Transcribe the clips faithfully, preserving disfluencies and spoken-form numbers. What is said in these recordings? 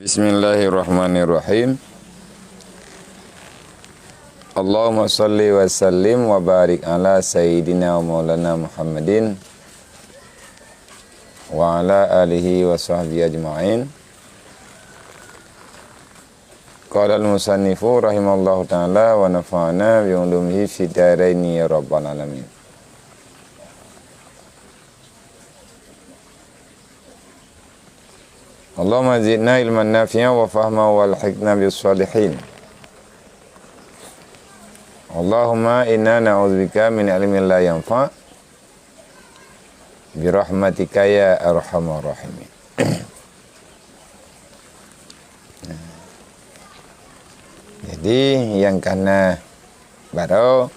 Bismillahirrahmanirrahim. Allahumma shalli wa sallim wa barik ala sayyidina wa maulana Muhammadin wa ala alihi wa sahbihi ajma'in. Qala al-musannifu rahimallahu ta'ala wa nafa'ana bi ulumihi fid daraini ya rabbal alamin. Allahumma zidna ilman nafi'a wa fahma wa alhiqna bis salihin. Allahumma inna na'udzubika min ilmin la yanfa', bi rahmatika ya arhamar rahimin. Jadi, nyang kana baroe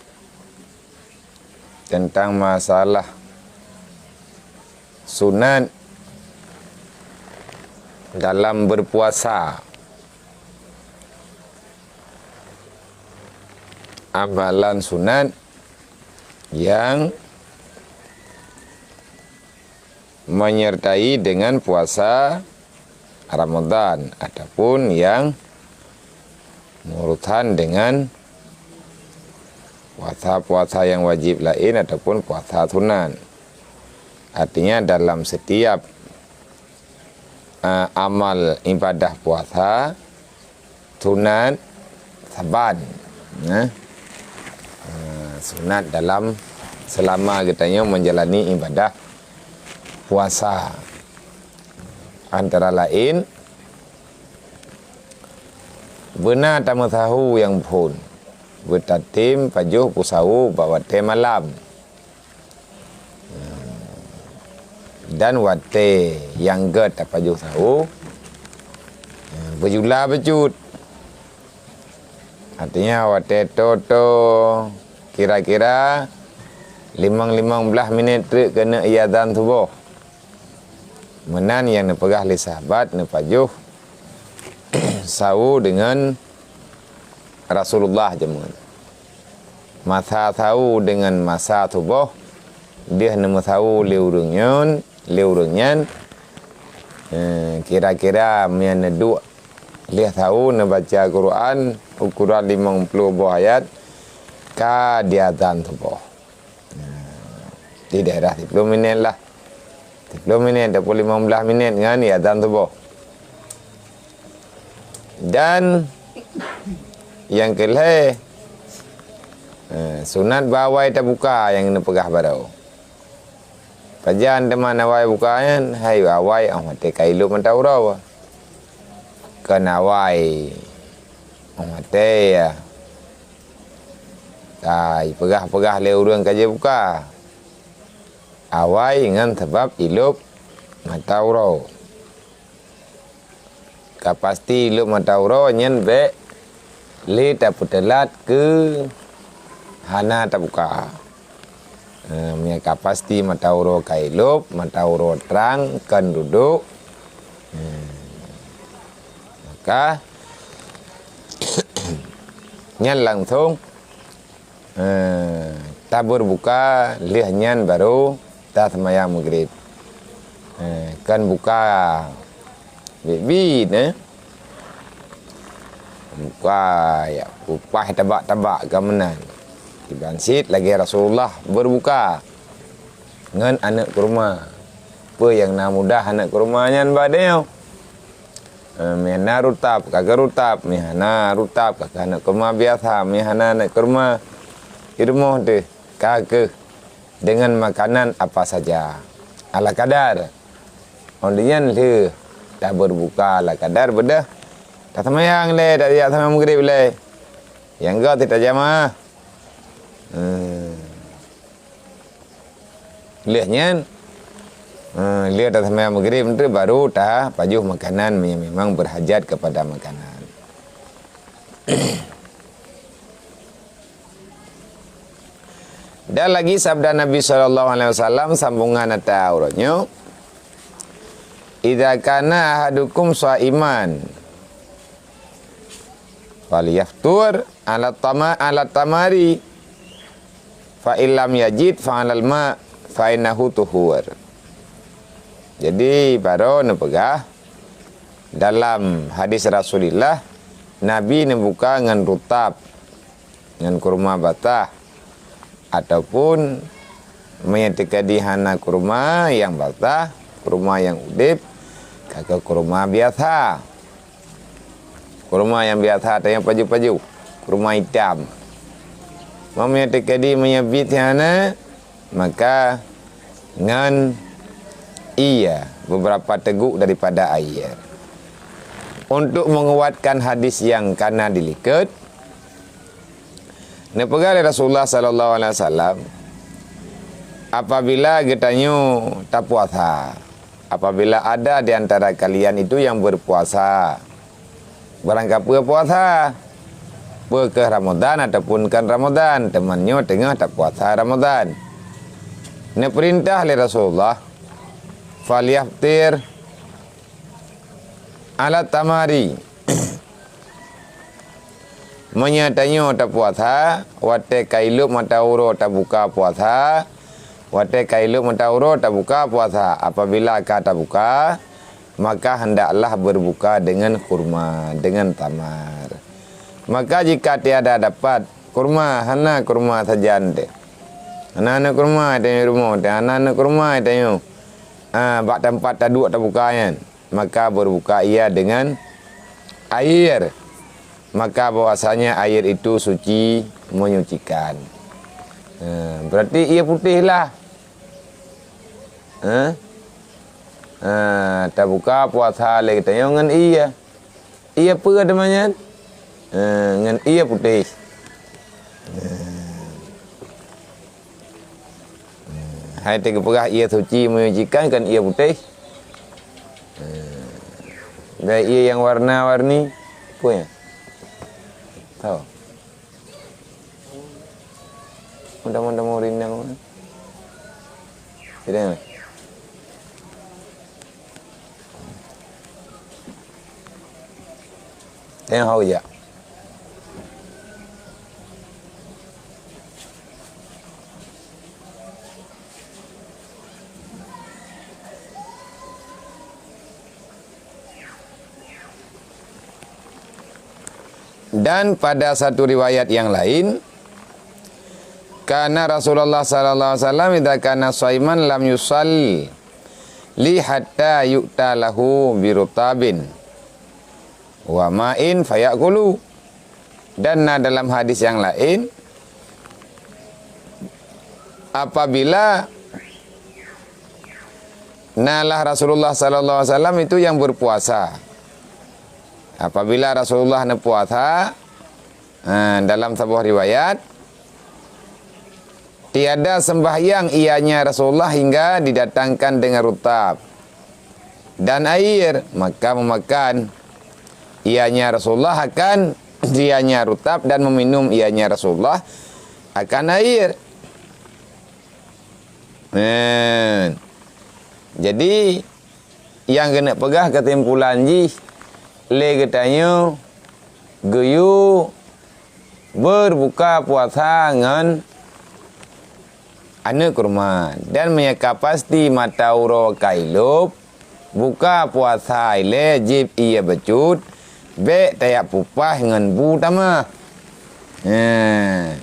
teuntang masalah sunat dalam berpuasa. Amalan sunat nyang menyertai dengan puasa Ramadan ataupun nyang meurutan dengan puasa-puasa nyang wajéb laén ataupun puasa sunat. Artinya, dalam setiap, eh, amal ibadah puasa, sunat saban, nah, eh, sunat dalam selama geutanyoe menjalani ibadah puasa. Antara laén, beuna tameusahu nyang phon, beutatem pajoh peusahu bak watée malam. Dan watée nyang gét tapajoh sahu, beujula bacut. Artinya, watée toe-toe kira-kira limong, limong blaih minét treuk keuneuk iazan suboh. Meunan nyang neupeugah lé sahabat neupajoh sahu deungon Rasulullah jameun. Masa sahu deungon masa suboh deuh neumeusahu lé ureuëng nyan, lé ureuëng nyan, eh, kira-kira meunyan neuduek lheueh sahu neubaca Quran ukoran limong ploh boh ayat ka diazan suboh. Nah, di daerah siplôh minét lah. Siplôh minét ataupun limong blaih minét ngon iazan suboh. Dan nyang keulhée, eh, sunat bak awai tabuka nyang neupeugah baroe. Pajan teuma awai buka nyan, hai awai óh watée ka ilop mata uroe. Kon awai óh watée, ya. Ka ipeugah-peugah lé ureuëng ka jibuka. Awai ngon sabab ilop mata uroe. Ka pasti ilop mata uroe nyan bék lé tapeuteulat keu hana tabuka. Eh, meunyo ka pasti mata uroe ka ilop, mata uroe trang, kon dudoe. Eh, maka nyan langsong, eh, tabeureubuka, lheueh nyan barô taseumayang Maghrib. Eh, kon buka biet-biet, eh. Buka, ya, upah tabak-tabak ka meunan. Kiban cit lagée Rasulullah beureubuka ngon aneuëk kurma. Peue nyang na mudah aneuëk kurma nyan bak tanyoe? Eh, meuhana rutab, ka keuh rutab, meuhana rutab, ka keuh aneuëk kurma biasa, meuhana aneuëk kurma di rumoh teuh, ka keuh deungon makanan apa saja, ala kadar. Óh lheueh nyan lheueh tabeureubuka ala kadar beudôh taseumayang lé, tajak seumayang Maghrib lé. Nyang göt tajamaah. Hmm. Lheueh nyan, eh, lheueh taseumayang Maghrib tu baru tapajoh makanan meunyo memang beurhajat keupada makanan. Dan lagi sabda Nabi sallallahu alaihi wasallam sambungan ata uroe nyoe, "Idza kana ahadukum shaiman, falyaftur ala tama-, ala tamari, fa illam yajid fa alal ma, fa innahu tuhur." Jadi, baroe neupeugah, Dalam hadis Rasulullah, Nabi neubuka ngon rutab, ngon kurma basah, ataupun meunyoe teukeudi hana kurma nyang basah, kurma nyang udeb, ka keu kurma biasa. Kurma nyang biasa atau nyang paju-paju, kurma itam. Meunyoe teukeudi meunyoe bit hana, maka ngon ié beberapa teguk daripada air. Untuk menguatkan hadis nyang kana dilikot, neupeugah lé Rasulullah sallallahu alaihi wasallam, "Apabila geutanyoe tapuasa, apabila ada di antara kalian itu yang berpuasa, barangkapeue puasa, peu kheueh Ramadan ataupun kon Ramadan, teuma nyoe teungoh tapuasa Ramadan." Neupeurintah lé Rasulullah, "Falyaftir ala tamari." Meunyoe tanyoe tapuasa, watée ka ilop mata uroe tabuka puasa, watée ka ilop mata uroe tabuka puasa, apabila ka tabuka, maka hendaklah berbuka dengan kurma, dengan tamar. Maka jika tiada dapat kurma, hana kurma sajan teuh. Hana, hana kurma tanyoe rumoh teuh, hana, hana kurma tanyoe, ah, bak teumpat taduek tabuka nyan, maka berbuka ia dengan air. Maka bahwasanya air itu suci, menyucikan. Ha, berarti ia putéh lah. Ha? Ha, tabuka puasa lé geutanyoe ngon ié. Ié peue teuma nyan? Ha, ngon ié putéh. Ha. Hai teupeugah ié suci menyucikan kan ié putéh. Ha. Dan ié nyang warna-warni, peue nyan? Tau. Mudah-mudahan rinang. Tidak. Tengok hau jak. Dan pada satu riwayat yang lain, kana Rasulullah sallallahu alaihi wasallam idza kana shaiman lam yusalli hatta yu'ta lahu birutabin wa ma'in fayakulu. Dan na dalam hadis yang lain, apabila nalah Rasulullah sallallahu alaihi wasallam itu yang berpuasa. Apabila Rasulullah neupuasa, ha, dalam saboh riwayat, tiada sembahyang ianya Rasulullah hingga didatangkan dengan rutab dan air, maka memakan ianya Rasulullah akan ianya rutab dan meminum ianya Rasulullah akan air. Nah, jadi, nyang keuneuk peugah keusimpulan jih, lé geutanyoe geuyue berbuka puasa ngon aneuëk kurma. Dan meunyoe ka pasti mata uroe ka ilôb, buka puasa ilée jieb ié bacut, bék tajak peupaih ngon bu tamah. Haa,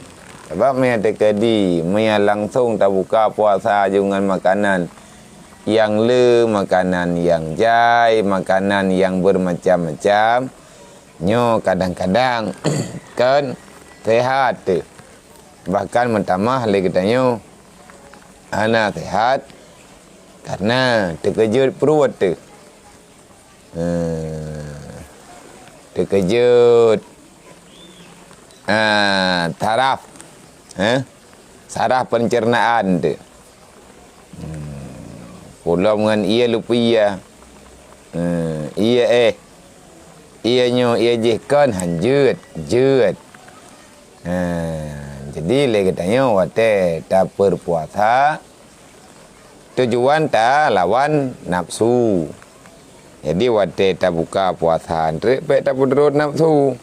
sabab meunyoe teukeudi, meunyoe langsong tabuka puasa ju ngon makanan nyang le, makanan nyang jai, makanan nyang bermacam-macam, nyoe kadang-kadang kon sehat teuh. Bahkan meutamah lé geutanyoe hana sehat, karena teukeujot pruet teuh. Haa, teukeujot, haa, saraf, haa, saraf pencernaan teuh. Hmm, pulom ngon ié lupie, hmm, ié éh, ié nyoe ié jih kon han jeuet, jeuet. Haa, jadi lé geutanyoe watée tapeurpuasa, tujuan talawan nafsu. Jadi watée tabuka puasa treuk bék tapeuturot nafsu.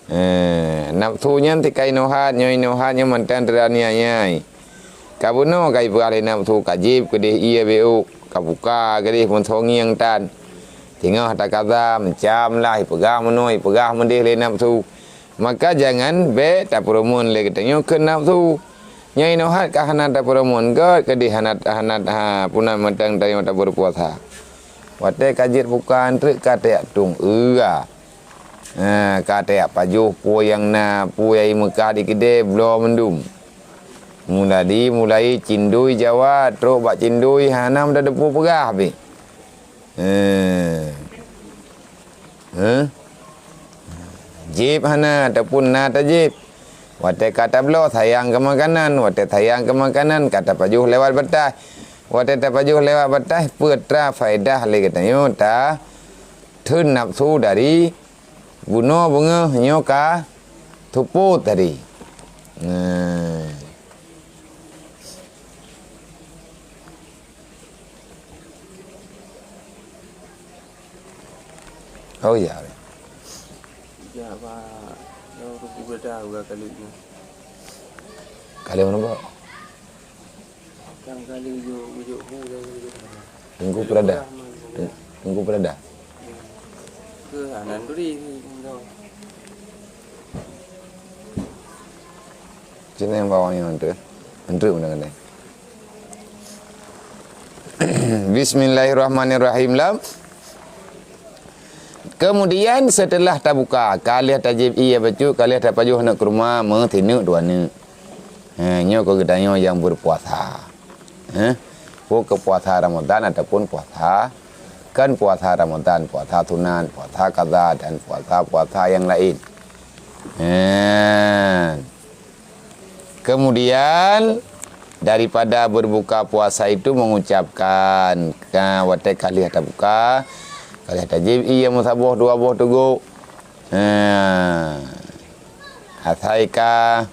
Eh, nafsu nyan tika inoe hat, nyoe inoe hat, nyoe mantong teuraniaya. Ka bunoe ka ipeugah lé nafsu, ka jieb keudeh ié bék, ka buka keudeh meusongieng tan. Singoh takaza, meucam lah, ipeugah meunoe, ipeugah meudeh lé nafsu. Maka jangan bèk tapeurumeun lé geutanyoe keu nafsu. Nyoe inoe hat ka hana tapeurumeun, gèt keudeh hana, hana, ha, puna mantong tanyoe tabeurpuasa. Watèe ka jeuet buka treuk ka tajak tueng eu. Ha, ka tajak pajoh peue nyang na, peue nyang i Meukah di keudè bloe mandum. Mulai, mulai cindui Jawa trok bak cindui hana meuteupeu peugah pih. Eh. Eh? Jieb hana ataupun na tajieb. Watèe ka tabloe sayang keu makanan, watèe sayang keu makanan ka tapajoh lewat batas. Watèe tapajoh lewat batas, peue atra faedah lé geutanyoe tatheun nafsu dari bunoe beungoh nyoe ka tupot tadi. Nah. Oh, ya. Ya, Pak. Ya, ruku beda juga kali ini. Kali mana, Pak? Kan kali yuk, yuk, yuk, yuk, yuk. Tunggu perada. Rahman, ya. Tunggu perada. Ke anan duri ni, dong. Sini yang bawahnya nanti. Nanti mana kena. Bismillahirrahmanirrahim. Lam. Kemudian setelah tabuka, ka lheueh tajieb ie bacut, ka lheueh tapajoh aneuk kurma, meusineuk dua neuk. Ha, nyoe keu geutanyoe nyang beurpuasa. Ha? Peue keu puasa Ramadan ataupun puasa, kan puasa Ramadan, puasa sunat, puasa kaza, dan puasa-puasa nyang laén. Ha. Kemudian, daripada berbuka puasa itu mengucapkan, ka, watèe ka lheueh tabuka, ka lheueh tajieb ie meusaboh dua boh teugok. Ha. Asai ka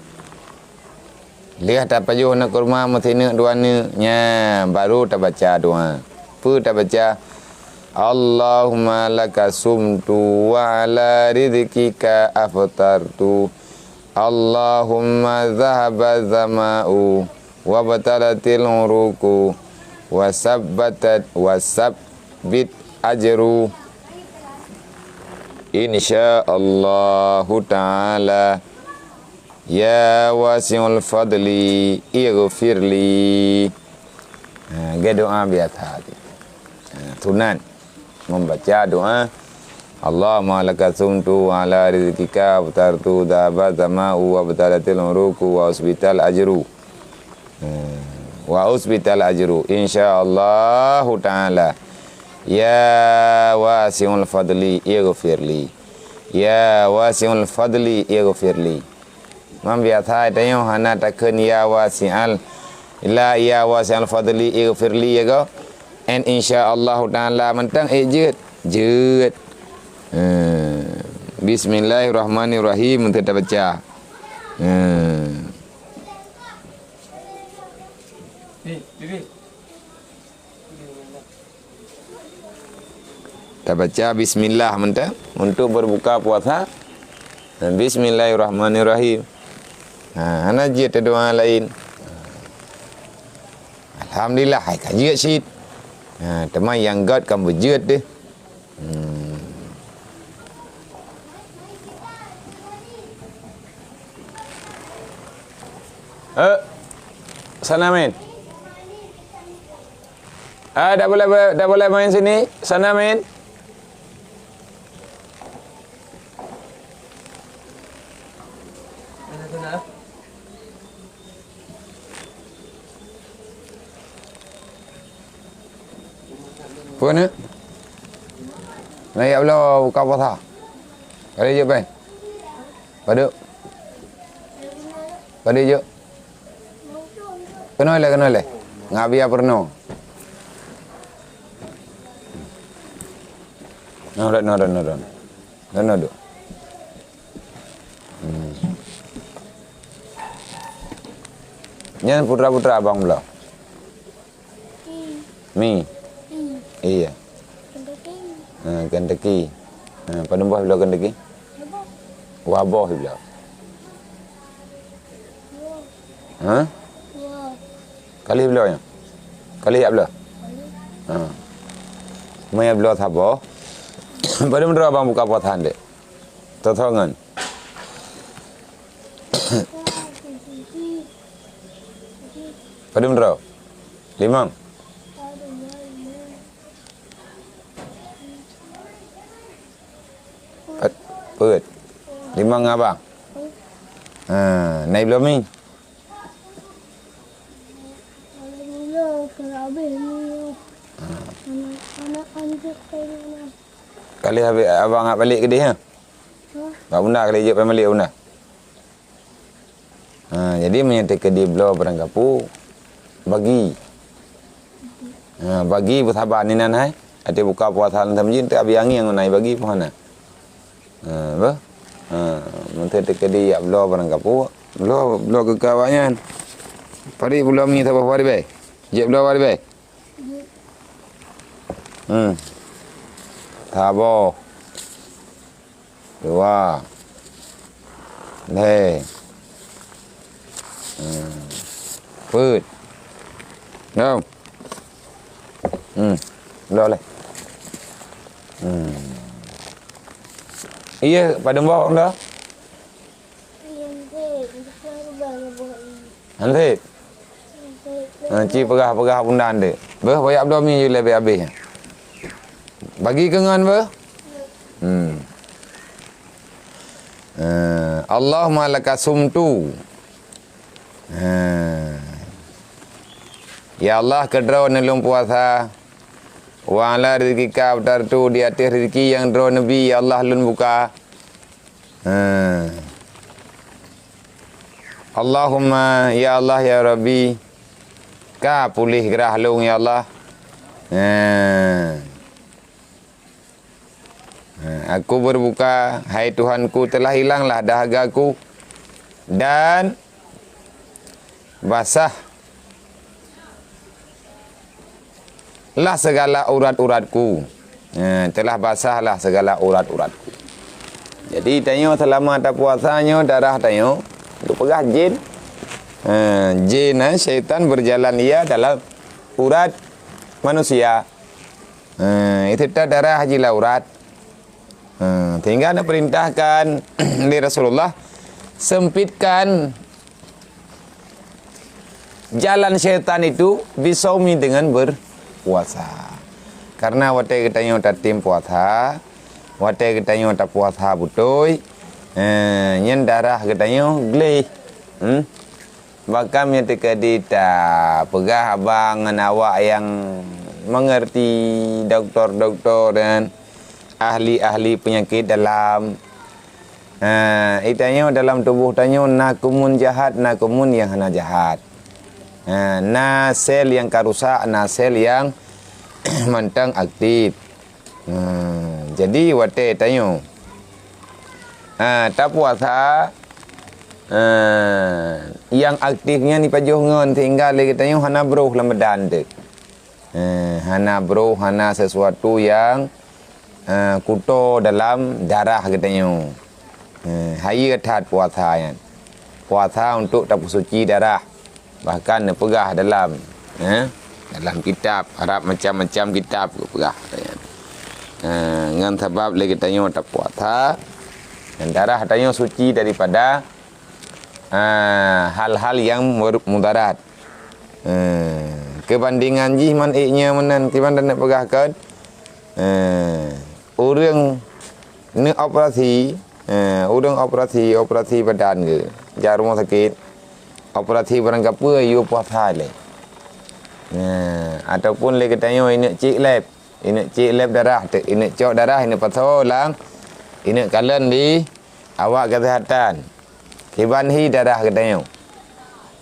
lheueh tapajoh aneuk kurma meusineuk dua neuk, nyan baru tabaca doa. Peue tabaca? Allahumma laka sumtu wa ala rizqika aftartu. Allahumma dhahaba zama'u wa batalatil uruku wa sabbatat wa sabbit ajru. Insya Allahu ta'ala. Ya wasi'ul fadli ighfirli. Ha, geudoa biasa. Ha, sunat. Membaca doa, "Allahumma laka sumtu wa ala rizqika aftartu, dhahaba zama'u wa batalatil uruku wa usbital ajru." Hmm. Wa usbital ajru. Insya Allahu ta'ala. Ya wasi'ul fadli ighfirli. Ya wasi'ul fadli ighfirli. Membiasa tanyoe hana takheun ya wasi'al, illa ya wasi'al fadli ighfirli, ya ko? En insya Allahu ta'ala mantong, eh, jeuet. Jeuet. Eh, bismillahirrahmanirrahim, untuk tabaca. Eh. Tabaca bismillah mantong untuk berbuka puasa. Bismillahirrahmanirrahim. Ha, hana jeuet doa laén. Alhamdulillah, hai ka jeuet cit. Ha, teuma nyang gèt kan beujeuet deh. Hmm. Eh, sana, men. Ah, tak boleh, tak boleh main sini. Sana, men. Peue na? Na jak bloe buka puasa. Kali jeuet, pen. Padub. Padub jok. Keunoe lé, keunoe lé. Ngat biya peurunoe. Noh, noh, noh, noh, noh. Noh, noh, duek. Hmm. Nyan putra-putra abang bloe. Mi. Iya. Ha, Kentucky. Ha, padum boh bloe Kentucky? Dua boh bloe. Ha? Kali bloe nyan? Kali jak bloe? Ha. Meunyo bloe saboh, Padum droe abang buka puasa dek? Toh-toh ngon. Padum droe? Limong. Pet-, peuet. Limong ngon abang. Ha, na ibloe mi? Ka lheueh abang nak balek keudeh, ha? Bak bunda ka lheueh jeuet pih balek bunda. Ha, jadi meunyoe teukeudi bloe barang gapu, bagi. Ha, bagi beusaba ni nan hai. Até buka puasa lam tamjid teu abi angin ngon ai bagi pih hana. Ha, bah. Ha, meunyoe teukeudi yak bloe barang gapu, bloe, bloe keu awaknyan. Pari bloe mi saboh pari bai. Jeuet bloe pari bai. Hmm. Saboh. Dua. Lhèe. Hmm. Peuet. Enam. Hmm. Dua lhèe. Hmm. Iya, padum boh dah? Hansit. Ha, ci peugah-peugah bunda dek. Beuh, boyak bloe mi ju lé bèk habéh. Bagi keu ngon beuh? Hmm. Eh, Allahumma laka sumtu. Ha. Ya Allah, keu droe neulôn puasa. Wa ala rizqika aftartu, di ateueh rezeki nyang droe neubi, ya Allah, lôn buka. Ha. Allahumma, ya Allah, ya Rabbi, ka puléh grah lôn, ya Allah. Ha. Ha, aku berbuka, hai Tuhanku, telah hilanglah dahaga ku dan basah lah segala urat-uratku. Eh, telah basahlah segala urat-uratku. Jadi, tanyoe seulama tapuasa nyoe, darah tanyoe, geupeugah jén. Eh, jén, eh, syaitan berjalan ia dalam urat manusia. Eh, itu darah jih lah urat. Eh, sehingga neuperintahkan lé Rasulullah, sempitkan jalan syaitan itu bisaumi dengan berpuasa. Karena watèe geutanyoe tatem puasa, watèe geutanyoe tapuasa beutôi, eh, nyan darah geutanyoe gleh. Hmm? Bahkan meunyoe teukeudi tapeugah abang ngon awak nyang mengerti, doktor-doktor dan ahli-ahli penyakit dalam. Ha, itanyoe dalam tuboh tanyoe na kumun jahat, na kumun nyang hana jahat. Ha, na sel nyang ka rusak, na sel nyang mantong aktif. Ha, jadi watèe tanyoe, ha, tapuasa, ha, nyang aktif nyan jipajoh ngon sehingga lé geutanyoe hana broh lam badan teuh. Eh, hana broh, hana sesuatu nyang, eh, kuto dalam darah geutanyoe. Eh, hayeue that puasa nyan. Puasa untuk tapeusuci darah. Bahkan neupeugah dalam, eh, dalam kitab, harab macam-macam kitab geupeugah. Eh, ngon sabab lé geutanyoe tapuasa, dan darah tanyoe suci daripada ah, hal-hal nyang mer-, mudarat. Eh, keubandingan jih man ék nyoe meunan, kiban dan neupeugah kon, eh, ureueng neuoperasi, eh, ureueng operasi, operasi badan geuh, jak rumoh sakét, operasi barang kapeue, yue puasa lé. Eh, ataupun lé geutanyoe ineuk cek lab, ineuk cek lab darah, ineuk cok darah, ineuk pasoe lam, ineuk kalon di awak keuseuhatan. Kiban hi darah geutanyoe.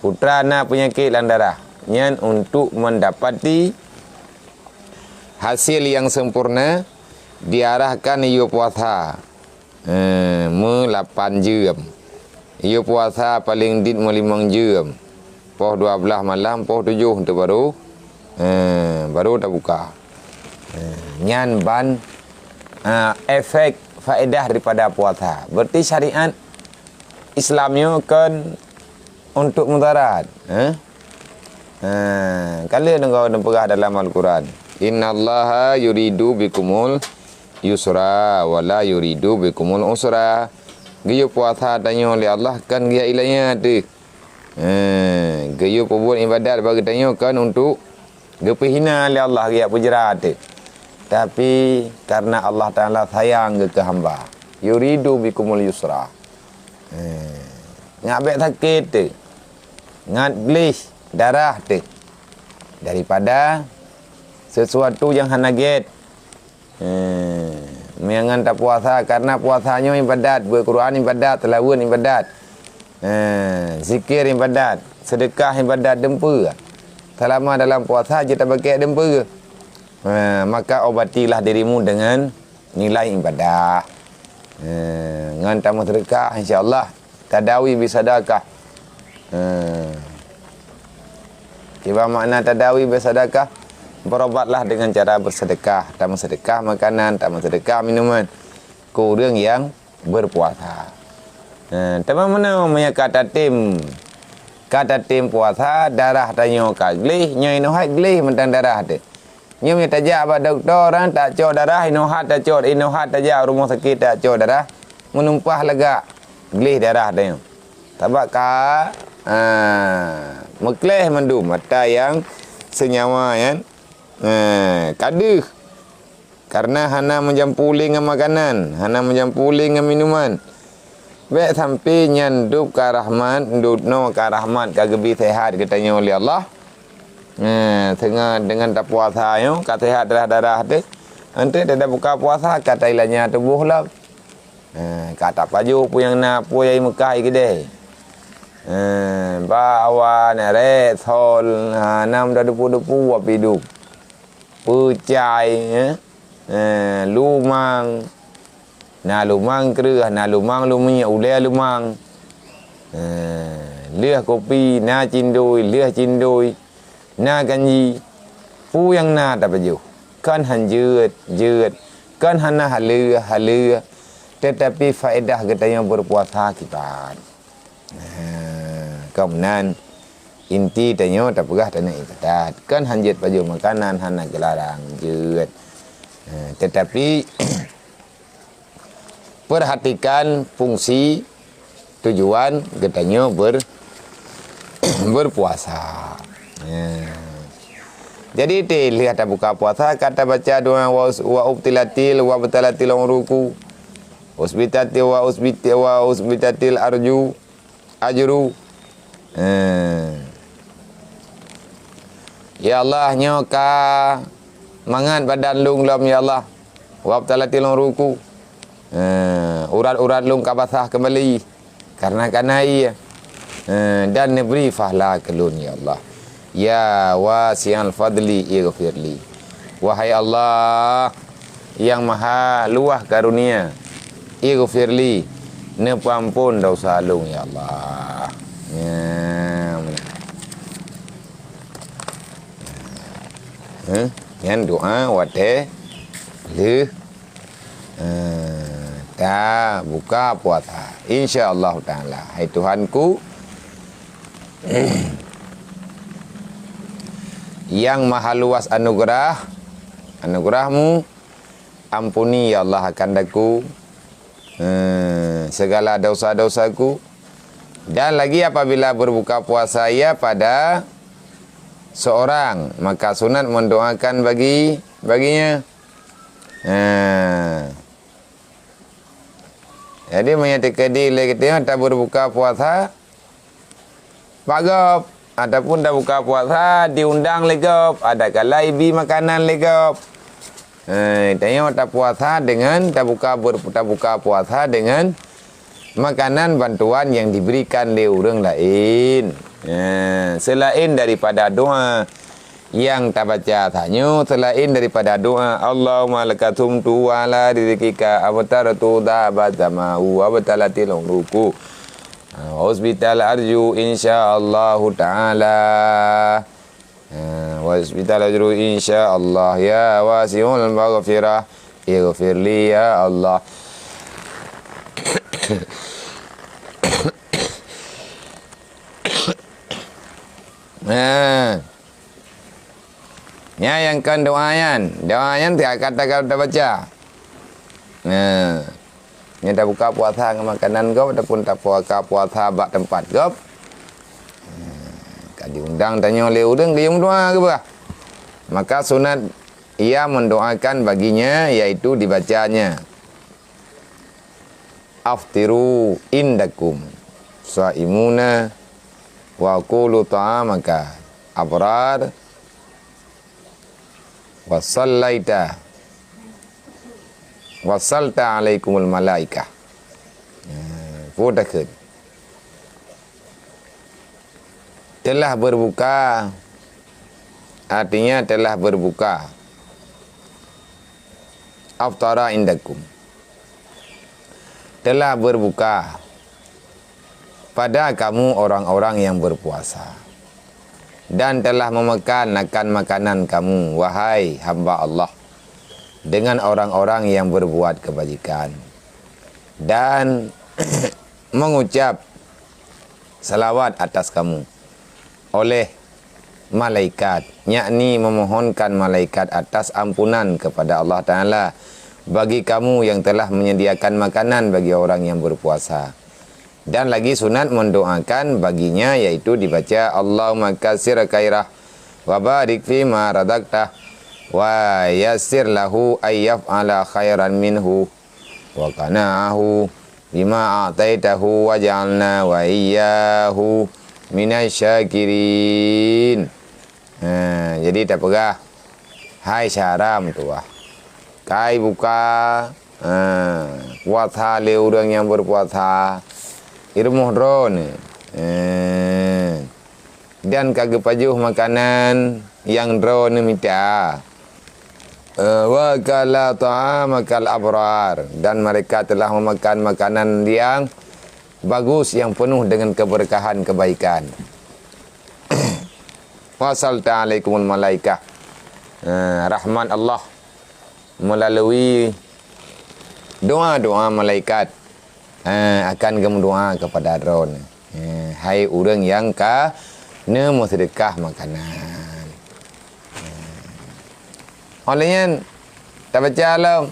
Putra na peunyakét lam darah. Nyan untuk mendapati hasil nyang sempurna, diarahkan yue puasa, eh, meulapan jeuem. Yue puasa paleng dit meulimong jeuem. Poh dua blaih malam, poh tujoh tu baru, eh, baru tabuka. Eh, nyan ban, eh, efek faedah daripada puasa. Berarti syariat Islam nyoe kon untuk mudarat, eh? Eh, ka lheueh neupeugah dalam Al-Quran, "Innallaha yuridu bikumul yusra wa la yuridu bikumul usra. Geuyue puasa tanyoe lé Allah kon geujak ilanya teuh. Eh, geuyue peubuet ibadat bagi tanyoe kon untuk geupeuhina lé Allah, geujak peujra teuh. Tapi karena Allah Taala sayang geuh keu hamba, yuridu bikumul yusra. Eh, ngat bék sakét teuh, ngat gleh darah teuh daripada sesuatu nyang hana gét. Eh, meunyoe ngon tapuasa, karena puasa nyoe ibadat, beuet Quran ibadat, seulaweuet ibadat, eh, zikir ibadat, seudeukah ibadat, dum peue. Seulama dalam puasa jeuet tabakée dum peue. Eh, maka obatilah dirimu dengan nilai ibadah. Eh, ngon tameuseudeukah, insya Allah. Tadawi bisadakah. Ha. Kiban makna tadawi bisadakah? Berobatlah dengan cara bersedekah. Tameuseudeukah makanan, tameuseudeukah minuman keu ureuëng nyang berpuasa. Ha, teuma meunoe meunyoe ka tatem, ka tatem puasa, darah tanyoe ka gleh, nyoe inoe hai gleh mantong darah teuh. Nyoe meunyoe tajak bak dokto, orang tacok darah, inoe hat tacok, inoe hat tajak rumoh sakét tacok darah, meunumpah lagak gleh darah tanyoe. Sabab ka, ah, meukleh mandum ata nyang seunyawa nyan, ah, ka deuh. Karena hana meujampu lé ngon makanan, hana meujampu lé ngon minuman. Bék sampai nyan dub ka rahmat, dub noe ka rahmat ka geubri sehat geutanyoe lé Allah. Eh, seungoh deungon tapuasa nyoe ka sehat darah-darah teuh. Eunteuk tada buka puasa ka tailanya tuboh lom. Eh, ka tapajoh peue nyang na, peue nyang meukai keudeh. Eh, bak awan, rek, sol, ha, nam da depu-depu api dub. Peucai, eh. Eh, lumang. Na lumang kreueh, na lumang lumiek, ulée lumang. Eh, lheueh kopi, na cindui, lheueh cindui, na ganji. Peue nyang na tapajoh. Kon han jeuet, jeuet. Kon hana haleue, haleue. Tetapi faedah geutanyoe berpuasa kiban. Nah, kon meunan. Inti tanyoe tapeugah tanyoe ibadat. Kon han jeuet pajoh makanan, hana geularang jeuet. Eh, tetapi, perhatikan fungsi tujuan geutanyoe ber-, berpuasa. Ya. Jadi, teuh lheueh tabuka puasa, ka tabaca doa wa us-, wa ubtilatil, wa ubtilatil uruku. Usbitatil wa usbit-, wa usbitatil arju. Ajru. Eh. Ya Allah, nyoe ka mangat badan lôn lom, ya Allah. Wabtalatil uruku. Eh, urat-urat lôn ka basah keumbali karena ka na ié. Eh, dan neubri fahla keu lôn, ya Allah. Ya wasi'al fadli ighfirli. Wahai Allah, nyang maha luwah karonia, ighfirli, neupeuamphon desya lôn, ya Allah. Nyan, eh, nyan doa watée lheueh, eh, tabuka puasa. Insya Allah Taala, hai Tuhanku, nyang maha luwah anugeurah, anugeurah-Mu, ampuni, ya Allah, akan daku, eh, segala dosa-dosaku. Dan lagi apabila berbuka puasa ia pada seorang, maka sunat mendoakan bagi, baginya. Eh. Jadi, meunyoe teukeudi lé geutanyoe taberbuka puasa bak gob, ataupun tabuka puasa diundang lé gob, ada kala ibi makanan lé gob. Eh, tanyoe tapuasa deungon tabuka ber-, tabuka puasa deungon makanan bantuan nyang diberikan lé ureuëng laén. Eh, selain daripada doa, nyang tabaca tanyoe seulaén daripada doa, "Allahumma laka sumtu wa ala rizqika aftartu, dhahaba zama'u wa btalatil uruqu. Wa usbital arju insya Allahu ta'ala. Wa usbital arju insya Allah. Ya wasi'ul maghfirah, ighfirli ya Allah." Nah. Nyan nyang kon doa nyan. Doa nyan tiap kata ka tabaca. Nah, nyan tabuka puasa ngon makanan gob ataupun tabuka puasa bak teumpat gob. Ka jiundang tanyoe lé ureuëng geuyue meudoá keubah. Maka sunat ia mendoakan baginya, yaitu dibacanya, "Aftiru indakum shaimuna wa kulu ta'amaka abrar wa sallaita wa salta alaikumul malaikah." Nah, peue takheun? Telah berbuka, artinya telah berbuka. Aftara indakum. Telah berbuka pada kamu orang-orang yang berpuasa. Dan telah memakan akan makanan kamu, wahai hamba Allah, dengan orang-orang yang berbuat kebajikan. Dan mengucap salawat atas kamu oleh malaikat, yakni memohonkan malaikat atas ampunan kepada Allah Ta'ala bagi kamu yang telah menyediakan makanan bagi orang yang berpuasa. Dan lagi sunat mendoakan baginya, yaitu dibaca, "Allahumma katsir khairah wa barik fima razaqtah wa yassir lahu ayyaf'ala khairan minhu wa qana'ahu bima a'taitahu waj'alna wa iyyahu minasy syakirin." Ha, jadi tapeugah, "Hai syahra meutuwah, kai buka, ha, puasa lé ureuëng nyang beupuasa, i rumoh droeneuh, ha, dan ka geupajoh makanan nyang droeneuh mita. Eh, wa kala ta'amakal abrar, dan mereka telah memakan makanan yang bagus, yang penuh dengan keberkahan kebaikan. Wa salta alaikumul malaikah." Eh, rahmat Allah melalui doa-doa malaikat, eh, akan geumeudoa kepada droeneuh, eh, hai ureuëng nyang ka neumeuseudeukah makanan. Óh lheueh nyan, tabaca lom.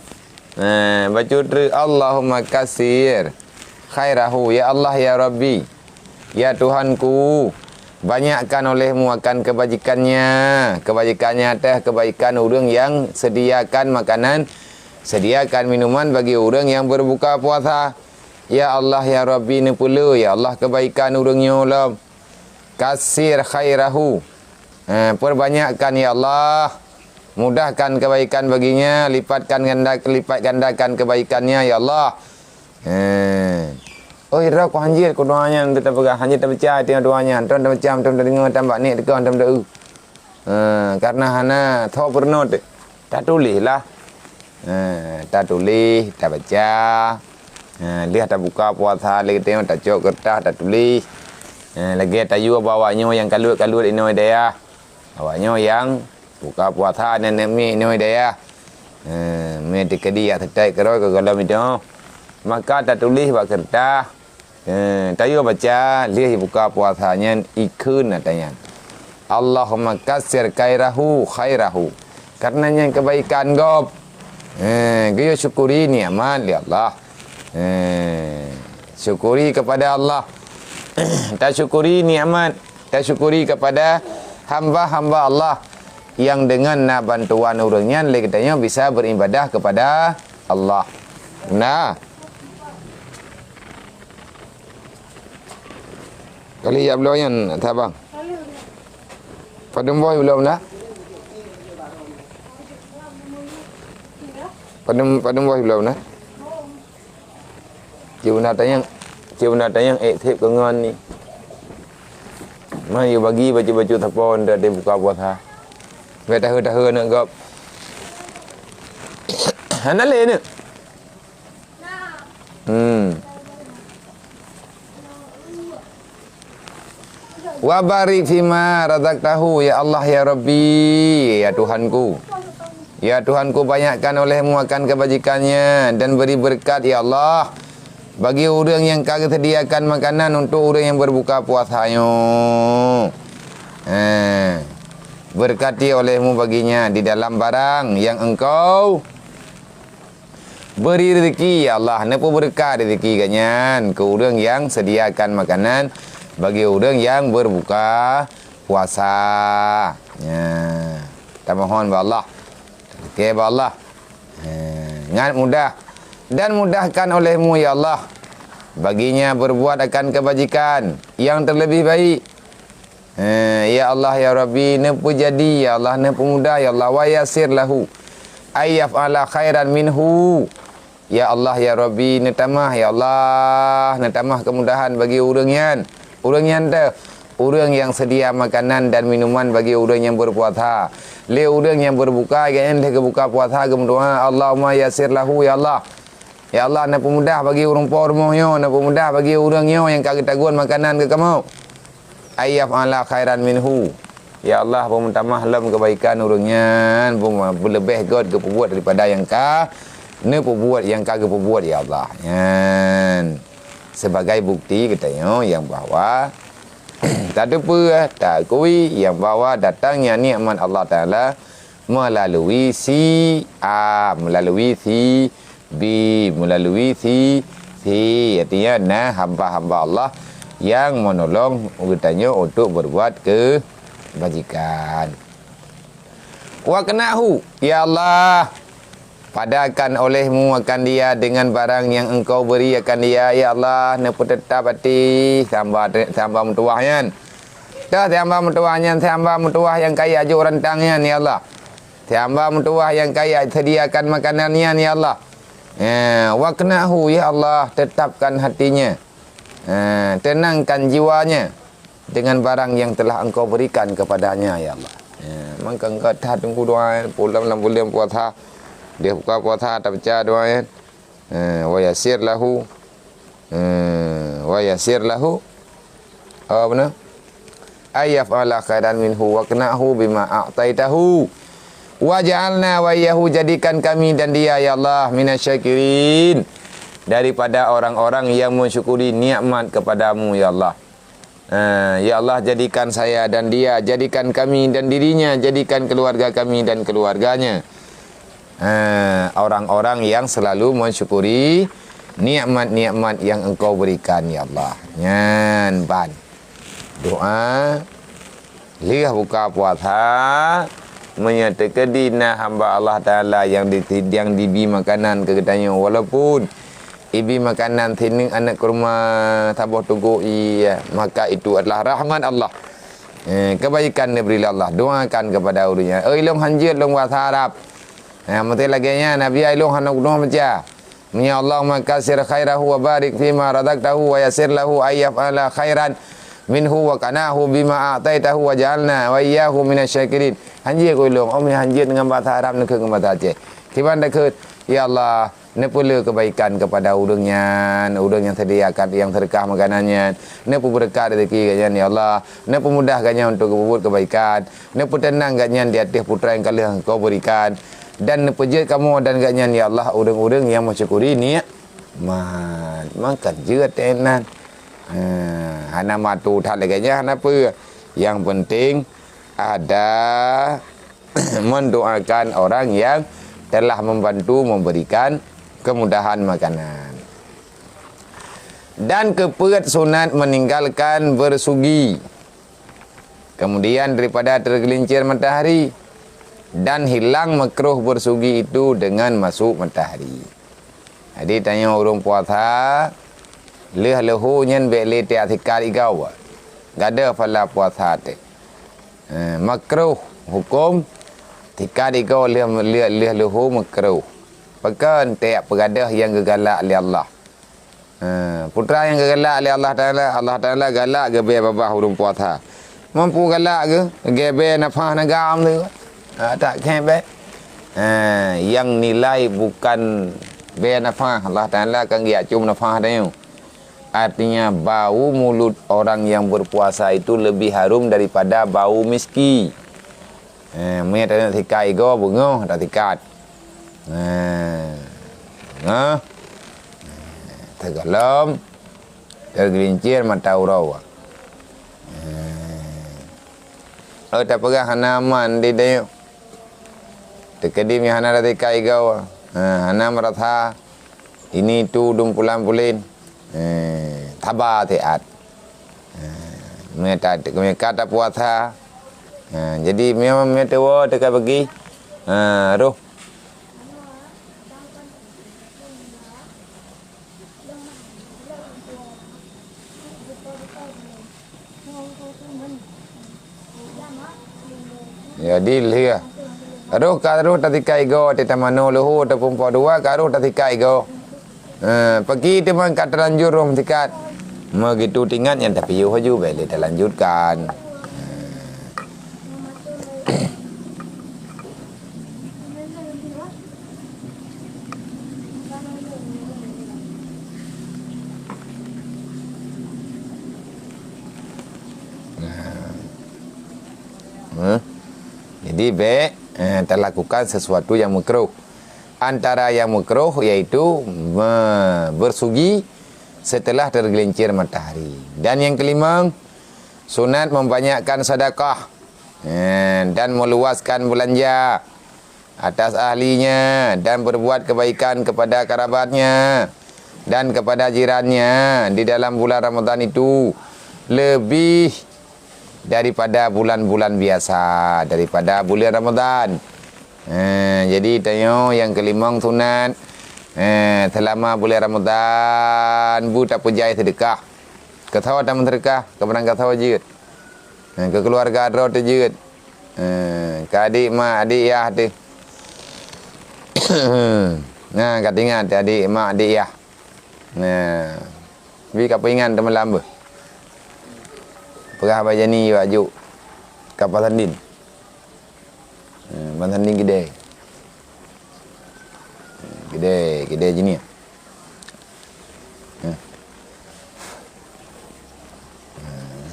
Nah, bacut treuk, "Allahumma katsir khairahu." Ya Allah, ya Rabbi, ya Tuhanku, banyakkan olehmu akan kebajikannya. Kebajikannya teuh kebaikan ureuëng nyang sediakan makanan, sediakan minuman bagi ureuëng nyang berbuka puasa. Ya Allah, ya Rabbi, neupeuleueh, ya Allah, kebaikan ureuëng nyoe lom. Katsir khairahu. Eh, perbanyakkan, ya Allah. Mudahkan kebaikan baginya, lipatkan ganda, lipat gandakan kebaikannya, ya Allah. Eh. Oi, droe ku hanjeuet ku doa nyan, teutab peugah, hanjeuet tabaca teuh doa nyan, tom tabaca, tom tadeungoe, tom bak nek teuka, tom teu. Eh, karena hana tho peurunoe teuh. Tatuléh lah. Ha, tatuléh, tabaca. Ha, lheueh tabuka puasa lé geutanyoe, tacok keureutah, tatuléh. Ha, lagée tayue bak awaknyoe nyang kaluet-kaluet inoe dayah. Awaknyoe nyang buka puasa nenek mi inoe dayah. Ha, mi teukeudi jak seutôt keudroe keu gohlom inoe. Maka tatuléh bak keureutah. Eh, tayue baca, lheueh buka puasa nyan, ikheun ata nyan, "Allahumma katsir khairahu, khairahu." Karena nyan kebaikan gob. Eh, geuyue syukuri nikmat lé Allah. Eh, syukuri kepada Allah. Tasyukuri nikmat, tasyukuri kepada hamba-hamba Allah yang dengan na bantuan ureuëng nyan lé geutanyoe bisa beribadah kepada Allah. Nah. Kali jak bloe nyan, sabang. Padum boh bloe na? Padum, padum boh bloe na? Cuma tanyong, cuma tanyong ék sép keu ngon ni. Ma yue bagi bacut-bacut sapo nda buka puasa. Bèk tahe-tahe aneuk gob. Hana lé neuk. Hmm. Wa barik fima razaqtahu, ya Allah, ya Rabbi, ya Tuhanku. Ya Tuhanku, banyakkan olehmu akan kebajikannya dan beri berkat, ya Allah, bagi ureuëng nyang ka geusediakan makanan untuk ureuëng nyang berbuka puasa nyoe. Eh, berkati olehmu baginya di dalam barang yang engkau Beri rezeki, ya Allah, neupeubeureukat rezeki geuhnyan keu ureuëng nyang sediakan makanan bagi ureuëng nyang berbuka puasa. Ya, tamohon bak Allah. Oke, bak Allah. Eh, ngat mudah. Dan mudahkan olehmu, ya Allah, baginya berbuat akan kebajikan yang terlebih baik. Eh, ya Allah, ya Rabbi, neupeujadi, ya Allah, neupeumudah, ya Allah, wa yassir lahu ayyaf'ala khairan minhu. Ya Allah, ya Rabbi, neutamah, ya Allah, neutamah kemudahan bagi ureuëng nyan. Ureuëng nyan teuh, ureuëng nyang seudia makanan dan minuman bagi ureuëng nyang berpuasa. Lé ureuëng nyang berbuka, geuh lheueh geubuka puasa, geumeudoá, Allahumma yassir lahu, ya Allah. Ya Allah, neupeumudah bagi ureuëng po rumoh nyoe, neupeumudah bagi ureuëng nyoe nyang ka geutagun makanan keu kamoe. Ayyaf'ala khairan minhu. Ya Allah, beumeutamah lom keubaikan ureuëng nyan, beum-, beuleubeh göt geupeubuet daripada nyang ka neupeubuet, nyang ka geupeubuet, ya Allah. Nyan sebagai bukti geutanyoe nyang bahwa tateupeue, taakui nyang bahwa datangnya nikmat Allah Taala melalui si A, melalui si B, melalui si C. Artinya, na hamba-hamba Allah nyang menolong geutanyoe untuk berbuat kebajikan. Wa qna'hu, ya Allah, padakan olehmu akan dia dengan barang yang Engkau beri akan dia, ya Allah, neupeuteutap até si hamba, si hamba meutuwah nyan. Teuh si hamba meutuwah nyan, si hamba meutuwah nyang kayée aju rantang nyan, ya Allah. Si hamba meutuwah nyang kayée sediakan makanan nyan, ya Allah. Eh, wa qna'hu, ya Allah, tetapkan hatinya. Eh, tenangkan jiwanya dengan barang yang telah Engkau berikan kepadanya, ya Allah. Eh, maka Engkau that teungku doa, pulang lam buleuen puasa. Dia buka puasa, tabaca doa, ya. Eh, wa yassir lahu, eh, wa yassir lahu, apa beuna? Ayyaf'ala khairan minhu wa qna'hu bima a'taitahu. Waj'alna wa iyyahu, jadikan kami dan dia, ya Allah, minasyakirin, daripada orang-orang yang mensyukuri nikmat kepada-Mu, ya Allah. Eh, ya Allah, jadikan saya dan dia, jadikan kami dan dirinya, jadikan keluarga kami dan keluarganya, eh, orang-orang yang selalu mensyukuri nikmat-nikmat yang Engkau berikan, ya Allah. Nyan ban doa lheueh buka puasa, meunyoe teukeudi na hamba Allah Taala nyang di-, nyang dibi makanan keu geutanyoe, walaupun ibi makanan sineuk aneuk kurma saboh teugok ie, maka itu adalah rahmat Allah. Eh, kebaikan diberi oleh Allah. Doakan kepada ureuëng nyan. "Oh, ilong hanjeuet lôn bahasa Arab." Eh, meusti lagée nyan, Nabi ilong hana geudoa baca. Meunyoe Allahumma katsir khairahu wa barik fima razaqtahu wa yassir lahu ayyaf'ala khairan minhu wa qna'hu bima a'taitahu wa ja'alna wa iyyahu minasyakirin. Hanjeuet keu ilong, oh, hanjeuet deungon bahasa Arab, neukheun ngon bahasa Aceh. Kiban takheun, ya Allah, neupeule kebaikan kepada ureuëng nyan, ureuëng nyang sediakan, nyang sedekah makanan nyan, neupeubeureukat rezeki geuhnyan, ya Allah, neupeumudah geuhnyan untuk geupeubuet kebaikan, neupeuteunang geuhnyan di ateueh putra nyang ka lheueh Engkau berikan, dan neupeujeuet kamoe dan geuhnyan, ya Allah, ureuëng-ureuëng nyang meusyukuri nikmat. Maka jeuet teuh nan. Ha, hana matu that lagée nyan, hana peue. Yang penting ada mendoakan orang yang telah membantu memberikan kemudahan makanan. Dan keupeuet sunat meninggalkan bersugi. Kemudian daripada tergelincir matahari, dan hilang makruh bersugi itu dengan masuk matahari. Jadi tanyoe ureuëng puasa, lheueh leuhô nyan bék lé tiak sikat igoe. Gadôh pahala puasa teuh. Eh, makruh huköm sikat igoe lheueh, lheueh, lheueh leuhô makruh. Pakon? Tiak peugadôh nyang geugalak lé Allah. Eh, putra nyang geugalak lé Allah Taala, Allah Taala galak geubée babah ureuëng puasa. Mampu galak geu-, geubée nafah nagam tu. Ha, tak kheun bék. Ha, yang nilai bukan bée nafah, Allah Taala kan geujak cum nafah tanyoe. Artinya, bau mulut orang yang berpuasa itu lebih harum daripada bau miski. Eh, meunyoe taneuk sikat igoe, beungoh tasikat. Eh, beungoh. Teugohlom, tergelincir mata uroe. Eh, oh, tapeugah hana aman di dayeuh. Teukeudi meuhana tasikat igoe, eh, hana meurasa Ini tu dum pulan-pulen. Eh, saba siat. Eh, meuta, meuka tapuasa. Eh, jadi memang meutewo teuka bagi. Eh, roh. Jadi lheueh. Roh ka roh tasikai igoe, teutamanoe leuhô ataupun po dua ka roh tasikai igoe. Eh, peuki teuma ka talanjut roh meusikat. Meugitu tingat nyang tapiôh laju, bèk lé talanjutkan. Nah. Heh. Jadi, bèk, eh, talakukan sesuatu yang makruh. Antara yang makruh yaitu me-, bersugi setelah tergelincir matahari. Dan yang kelima, sunat membanyakkan sedekah, eh, dan meluaskan belanja atas ahlinya dan berbuat kebaikan kepada kerabatnya dan kepada jirannya di dalam bulan Ramadan itu lebih daripada bulan-bulan biasa, daripada bulan Ramadan. Eh, jadi tanyoe nyang keulimong sunat, eh, seulama bulan Ramadan bu tapeujai seudeukah. Keu soe tameuseudeukah, keu barangkasoe jeuet. Eh, keu keuluwarga droe teuh jeuet. Eh, keu adik mak, adik yah teuh. Nah, ka teuingat adik mak, adik yah. Nah, bi ka peuingat teumalam beuh. Peugah bak Jani bak jok ka Pasandin. Eh, Pasandin kidai. Kidai, kidai Jani. Eh. Eh,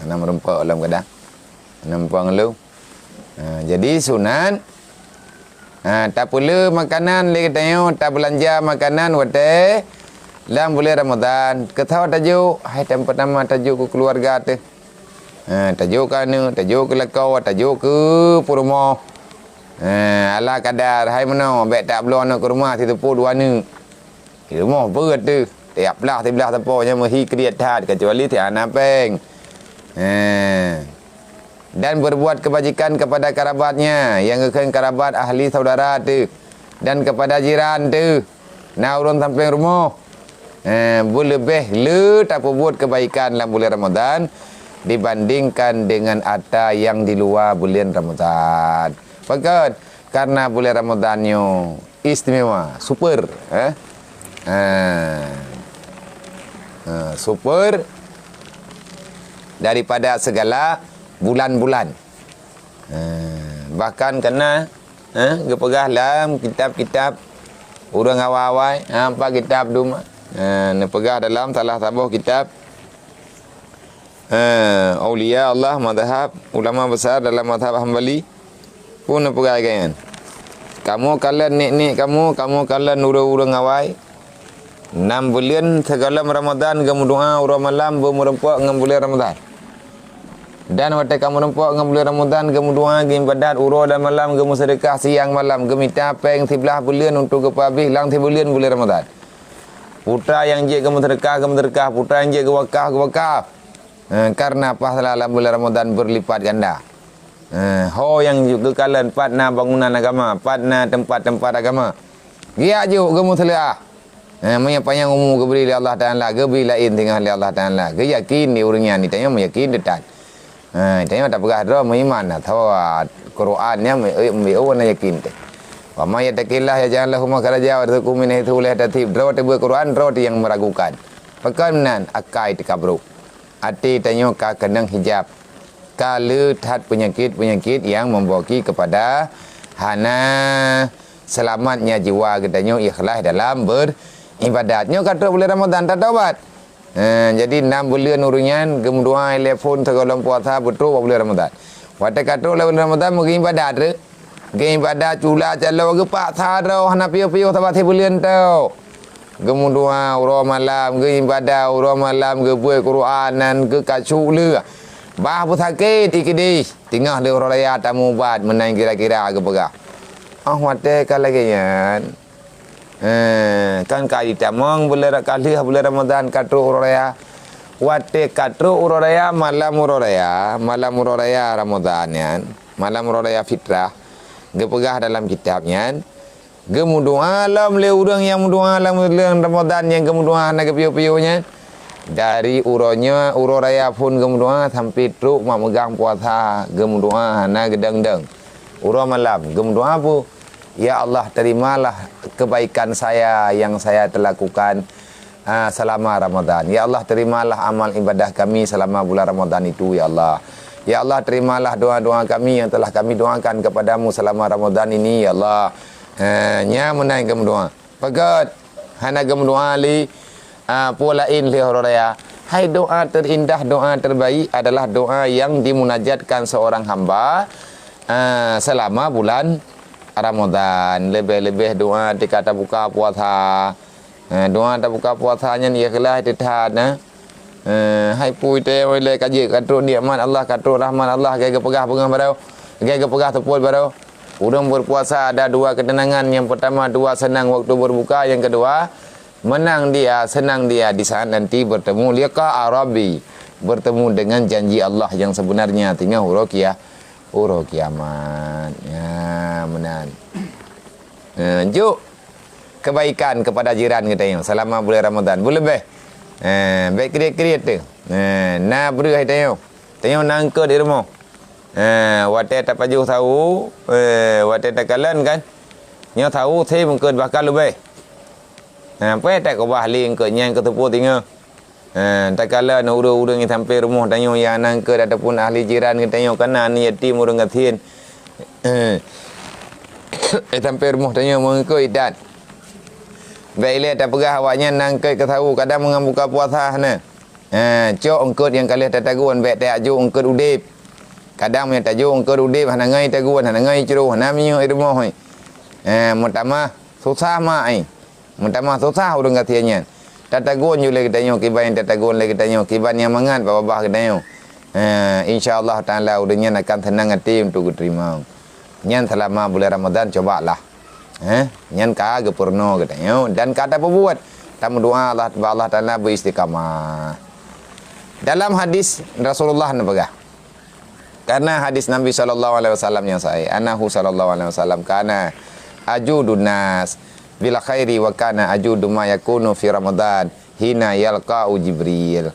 hana meureumpok lom kadang. Hana meureumpok ngon lôn. Ha, jadi sunat, ha, tapeulé makanan lé geutanyoe, tabeulanja makanan watèe lam buleuen Ramadhan. Keu soe tajok? Hai, nyang peurtama tajok keu keuluwarga teuh. Ha, tajok keu aneuk, tajok keu lakoe, tajok keu peurumoh. Ha, ala kadar, hai meunoe, bèk tabloe aneuk keu rumoh siteupôt dua aneuk. Di rumoh beuet teuh, tiep blah siblah sapo nyang meuhi kriet that, keucuali si hana péng. He. Dan berbuat kebajikan kepada karabatnya, nyang geukheun karabat ahli saudara teuh, dan kepada jiran teuh, na ureueng sampéng rumoh. He, beuleubeh le tapeubuet keubaikan lam buleuen Ramadhan dibandingkan dengan ata nyang di luwa buleuen Ramadhan. Pakon? Karena buleuen Ramadhan nyoe istimewa, super, eh? Ha. Ha, super daripada segala bulan-bulan. Ha, bahkan kana, eh, geupeugah lam kitab-kitab ureueng awai-awai, ha, pat kitab dum, ha, neupeugah dalam salah saboh kitab, eh, aulia Allah mazhab, ulama besar dalam mazhab Hambali, pun neupeugah lagèe nyan. Kamoe kalon nèk-nèk kamoe, kamoe kalon ureueng-ureueng awai. Nam buleuen sigohlom Ramadhan geumeudoa uroe malam beumeureumpok ngon buleuen Ramadhan. Dan watèe ka meureumpok ngon buleuen Ramadhan geumeudoa, geuibadat uroe dan malam, geumeuseudeukah siang malam, geumita péng siblah buleuen untuk geupeuhabéh lam sibuleuen buleuen Ramadhan. Peue nyang jeuet geumeuseudeukah, geumeuseudeukah, peue nyang jeuet geuwakaf, geuwakaf. Eh, karena pahala lam bulan Ramadhan berlipat ganda. Eh, ho nyang geukalon pat na bangunan agama, pat na teumpat-teumpat agama. Geujak jok geumeuseuleuah. Eh, meunyoe panyang umu geubri lé Allah Taala, geubri laén singoh lé Allah Taala. Geuyakin di ureueng nyan, tanyoe meuyakin teutat. Eh, tanyoe tapeugah droe meuiman, nah, tho, Quran nyan meu-, meu-, na yakin teuh. "Wa may yattaqillaha yaj'al lahu makhraja wa yarzuqhu min haitsu la yahtasib." Droe teuh beuet Quran, droe teuh nyang meuragukan. Pakon nan akai teukabrok. Até tanyoe ka keunong hijab, ka le that peunyakét-peunyakét nyang membawa keupada hana seulamat nyan jiwa geutanyoe ikhlas dalam beuribadat. Nyoe ka trok buleuen Ramadhan, tatobat. Ha, jadi nam buleuen ureueng nyan geumeudoa ilèe phôn sigohlom puasa beutrok bak buleuen Ramadhan. Watèe ka trok lam buleuen Ramadhan meugeuibadat rot. Geuibadat cula calo geupaksa droe hana piôh-piôh saban sibuleuen tok. Geumeudoa uroe malam, geuibadat uroe malam, geubeuet Quran nan geukasôk lé. Bah beusakét i keudéh, teungoh lheueh uroe raya tamubat meunan kira-kira geupeugah. Óh watèe ka lagèe nyan, Eh, kan ka jitamong buleuen, ka lheueh buleuen Ramadhan ka trok uroe raya. Watée ka trok uroe raya, malam uroe raya, malam uroe raya Ramadhan nyan, malam uroe raya fitrah, geupeugah dalam kitab nyan, geumeudoá lom lé ureuëng nyang meudoá lam buleuen Ramadhan nyang geumeudoá hana geupiôh-piôh nyan. Dari uroe nyoe, uroe raya phon geumeudoá sampai trok mak meugang puasa, geumeudoá hana geudong-dong. Uroe malam geumeudoá peue? Ya Allah, terimalah kebaikan saya yang saya telah lakukan, ah, selama Ramadan. Ya Allah, terimalah amal ibadah kami selama bulan Ramadan itu, ya Allah. Ya Allah, terimalah doa-doa kami yang telah kami doakan kepadamu selama Ramadan ini, ya Allah. Ha, nyan meunan geumeudoá. Peugét, hana geumeudoá lé, ah, peue laén lé uroe raya. Hai doa terindah, doa terbaik adalah doa yang dimunajatkan seorang hamba, ah, selama bulan Ramadan. Leubeh-leubeh doa tika tabuka puasa. Ah, doa tabuka puasa nyan ikhlas teuh that, nah. Eh, hai peue teuh ilée ka jeuet, ka trok nikmat Allah, ka trok rahmat Allah, lagée geupeugah beungoh baroe, lagée geupeugah seupôt baroe. Ureuëng berpuasa ada dua ketenangan. Yang pertama, dua senang waktu berbuka. Yang kedua, menang dia, senang dia di saat nanti bertemu liqa Rabbi, bertemu dengan janji Allah yang sebenarnya, singoh uroe kia-, uroe kiamat. Ya, meunan. Eh, jok kebaikan kepada jiran geutanyoe selama bulan Ramadan. Beuleubeh, eh, bék kriet-kriet teuh. Eh, na breueh geutanyoe. Tanyoe na eungkôt di rumoh. Eh, watée tapajoh sawo, eh, watée takalon kan. Nyoe sawo seb eungkôt bahkan leubeh. Eh, peue takeubah lé eungkôt nyan keu seupôt singoh. Ha, takalon ureuëng-ureuëng nyang sampai rumoh tanyoe nyang na eungkôt ataupun ahli jiran geutanyoe, kana aneuk yatim, ureuëng gasien. Eh, sampai rumoh tanyoe meungkôt that. Bék ilée tapeugah awaknyan na eungkôt keu sawo, kadang meungon buka puasa hana. Ha, cok eungkôt nyang ka lheueh tatagun, bék tajok eungkôt udeb. Kadang meunyo tajok eungkôt udeb, hana ngai tagun, hana ngai cruh, hana minyeuk di rumoh. Ha, meutamah susah mak ai. Meutamah susah ureuëng gasien nyan. Tatagun ju lé geutanyoe kiban nyang tatagun lé geutanyoe, kiban nyang mangat bak babah geutanyoe. Ha, insya Allah Taala ureuëng nyan akan seunang até untuk geuteurimong. Nyan seulama bulan Ramadan, cobalah. Ha, nyan ka geupeurunoe geutanyoe dan ka tapeubuet. Tameudoá Allah, bak Allah Taala beu istiqamah. Dalam hadis Rasulullah neupeugah, karena hadis Nabi sallallahu alaihi wasallam yang sahih, annahu sallallahu alaihi wasallam kana ajudun nas bil khairi wa kana ajudu ma yakunu fi Ramadan hina yalqa'u Jibril.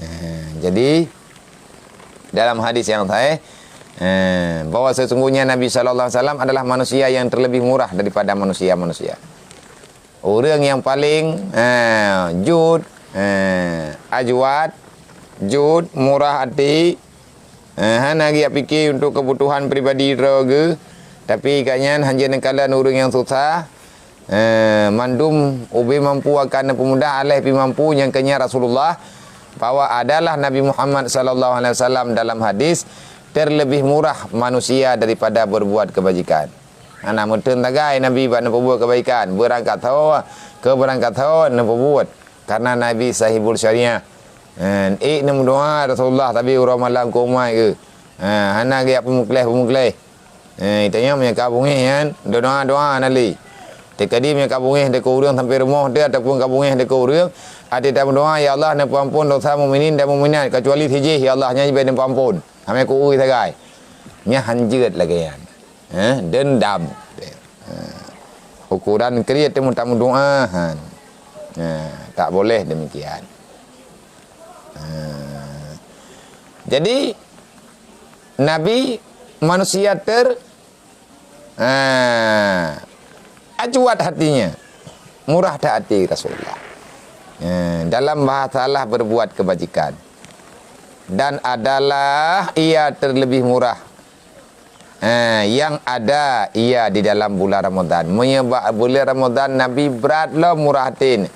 Eh, jadi, dalam hadis yang sahih, eh, bahwa sesungguhnya Nabi sallallahu alaihi wasallam adalah manusia yang terlebih murah daripada manusia-manusia. Ureuëng nyang paleng, eh, jud, eh, ajwad, jud, murah até, eh, hana geujak pike untuk keubutuhan pribadi droe geuh, tapi gobnyan hanjeuet neukalon ureuëng nyang susah, eh, mandum ubé mampu akan neupeumudah, aléh pih mampu. Nyang keu nyan Rasulullah, bahwa adalah Nabi Muhammad sallallahu alaihi wasallam dalam hadis terlebih murah manusia daripada berbuat kebajikan. Hana meuteun sagai Nabi bak neupeubuet keubaikan. Beurangkat tho, keu beurangkat tho neupeubuet. Karena Nabi sahibul syariah. Eh, ék neumeudoá Rasulullah sabe uroe malam keu umat geuh. Eh, hana geujak peumeukleh-peumeukleh. Eh, tanyoe meunyo ka beungéh nyan, doá-doá hana lé. Teukeudi meunyo ka beungéh dikeue ureuëng sampai rumoh teuh ataupun ka beungéh dikeue ureuëng, até tameudoá, "Ya Allah, neupeuampon dosa mukminin dan mukminat, kecuali sijih, ya Allah, nyan bék neupeuampon." Hana kuui sagai. Nyan hanjeuet lagée nyan. Eh, dendam. Eh, ukuran kriet teuh meutameudoá, han. Eh, tak boleh demikian. Eh, jadi, Nabi manusia ter-, eh, ajwad hatinya, murah hati Rasulullah. Eh, dalam bahasa lah berbuat kebajikan. Dan adalah ia terlebih murah, eh, yang ada ia di dalam bulan Ramadan. Meunyo bak bulan Ramadan Nabi brat lom murah até.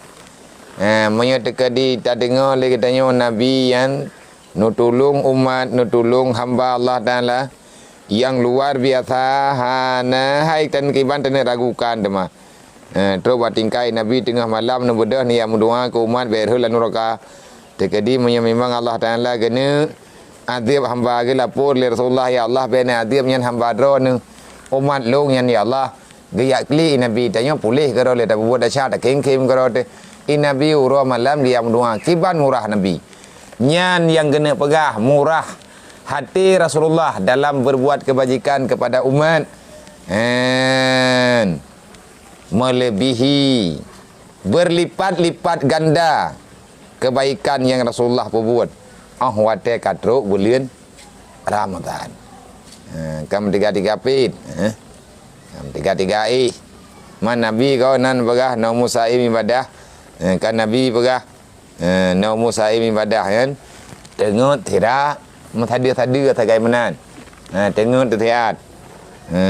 Eh, meunyo teukeudi tadeungoe lé geutanyoe Nabi nyan neutulông umat, neutulông hamba Allah Taala nyang luar biasa, hana hai tan kiban taneuk ragukan teuma. Eh, trok bak tingkai Nabi teungoh malam neubeudôh neujak meudoá keu umat bék rhot lam nuraka. Teukeudi meunyo memang Allah Taala geuneuk adeb hamba geuh, lapor lé Rasulullah, "Ya Allah, bék neuadeb nyan hamba droeneuh, umat lôn nyan, ya Allah." Geujak klik Nabi tanyoe puléh keudroe lé, tapeubuet desya, takhém-khém keudroe teuh. Nabi uroe malam geujak meudoa, kiban murah Nabi. Nyan nyang keuneuk peugah murah hati Rasulullah dalam berbuat kebajikan kepada umat. Hen. Melebihi, berlipat-lipat ganda kebaikan nyang Rasulullah peubuet 'oh watée ka trok buleuen Ramadhan. Ha, ka meutiga-tiga pit, ha? Ka meutiga-tiga éh. Man Nabi keu nan peugah, "Naumu saim ibadah." Ha, kan Nabi peugah, ha, "Naumu saim ibadah," kan? Teungeut sira meusadeue-sadeue sagai meunan. Ha, teungeut teusiat. Ha.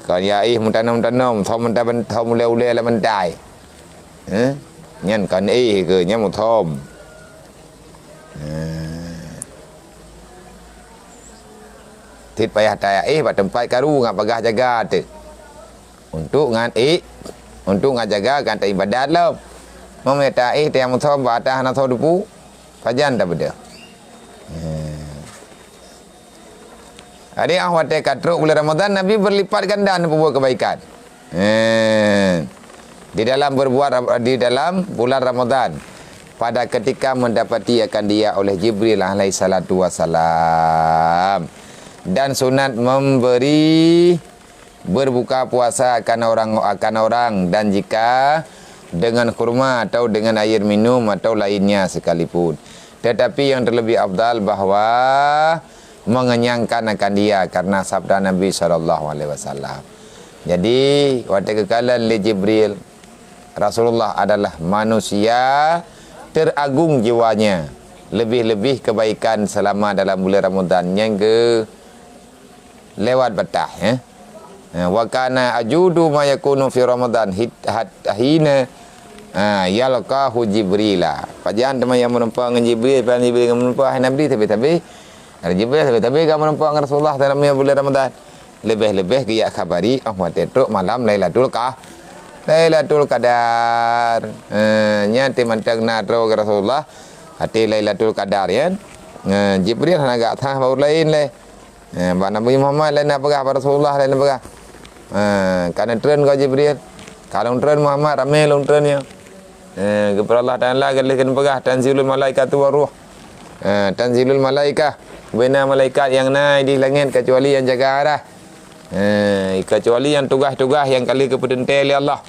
Kon ya éh meutanom-tanom, thom meuta-, thom ulée-ulée lam bantai. Ha? Nyan kon éh keu, nyan muthom. Ha. Cit payah taéh bak teumpat karu ngat bagah jaga teuh. Untuk ngat éh, untuk ngat jaga kan ta ibadat lom. Meunyo taéh teuh muthom bak atah hana soe teupeu, pajan tabeudôh. Ha. Jadi, ah, watée ka trok bulan Ramadhan, Nabi berlipat ganda neupeubuet kebaikan. Eh, di dalam berbuat, di dalam bulan Ramadhan, pada ketika mendapati akan dia oleh Jibril alaihissalatu wassalam. Dan sunat memberi berbuka puasa akan orang, akan orang, dan jika dengan kurma atau dengan air minum atau lainnya sekalipun. Tetapi yang terlebih afdal bahwa mengenyangkan akan dia karena sabda Nabi sallallahu alaihi wasallam. Jadi, watée geukalon lé Jibril, Rasulullah adalah manusia teragung jiwanya, lebih-lebih kebaikan selama dalam bulan Ramadhan nyang geu lewat batas, eh. Eh, wa kana ajudu ma yakunu fi Ramadan hit-, hat-, hina, ah, yalqahu Jibrila. Pajan teuma nyang meurumpok ngon Jibril, pajan Jibril nyang meurumpok, hai Nabi, sabe-sabe. Hai Jibril, sabe-sabe ka meurumpok ngon Rasulullah dalam bulan Ramadan. Leubeh-leubeh geujak khabari, oh, watée trok malam Lailatul Qah-, Lailatul Qadar. Eh, nyan teuh mantong na droe keu Rasulullah, watée Lailatul Qadar, ya. Eh, Jibril hana geujak that bak ureuëng laén lé. Eh, bak Nabi Muhammad laén na peugah, bak Rasulullah laén na peugah. Eh, ka neutreun keu Jibril. Ka lôn treun Muhammad, ramé lôn treun nyoe. Eh, keupada Allah Taala ka lheueh keuneuk peugah, "Tanzilul malaikatu war ruh." Eh, tanzilul malaikah. Bubena malaikat nyang na di langét kecuali nyang jaga arah. Eh, kecuali nyang tugaih-tugaih nyang ka lheueh geupeuteuntée lé Allah.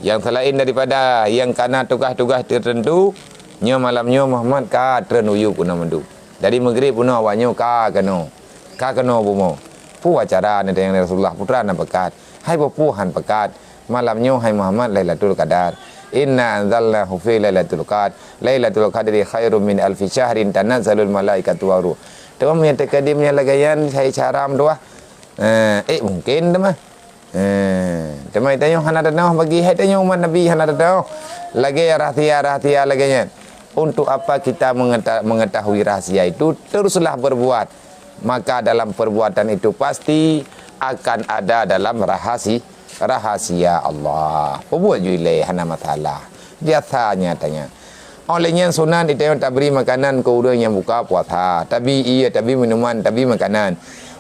Nyang seulaén daripada nyang ka na tugaih-tugaih teuteuntu, nyoe malam nyoe Muhammad ka treun u yup keunoe mandum. Dari Maghrib keunoe awak nyoe ka keunoe, ka keunoe bumoe. Peue acara neutanyong lé Rasulullah, peue teuma na peukat? Hai peue-peue han peukat. Malam nyoe hai Muhammad Lailatul Qadar. Inna anzalnahu fi Lailatul Qadr. Lailatul Qadri khairum min alfi syahrin tanazzalul malaikatu war ruh. Teuma meunyoe teukeudi meunyoe lagée nyan hai cara meutuah. Eh, eh, mungkin teuma. Eh, teuma tanyoe hana tanoh bagi hai tanyoe umat Nabi hana tanoh. Lagée rahsia-rahsia lagée nyan. Untuk apa kita mengeta-, mengetahui rahsia itu? Teruslah berbuat. Maka dalam perbuatan itu pasti akan ada dalam rahasi-, rahasia Allah. Peubuet ju ilée hana masalah. Biasanya tanya. Oleh nyan sunat di tanyoe tabri makanan keu ureuëng nyang buka puasa. Tabi ié, tabi minuman, tabi makanan.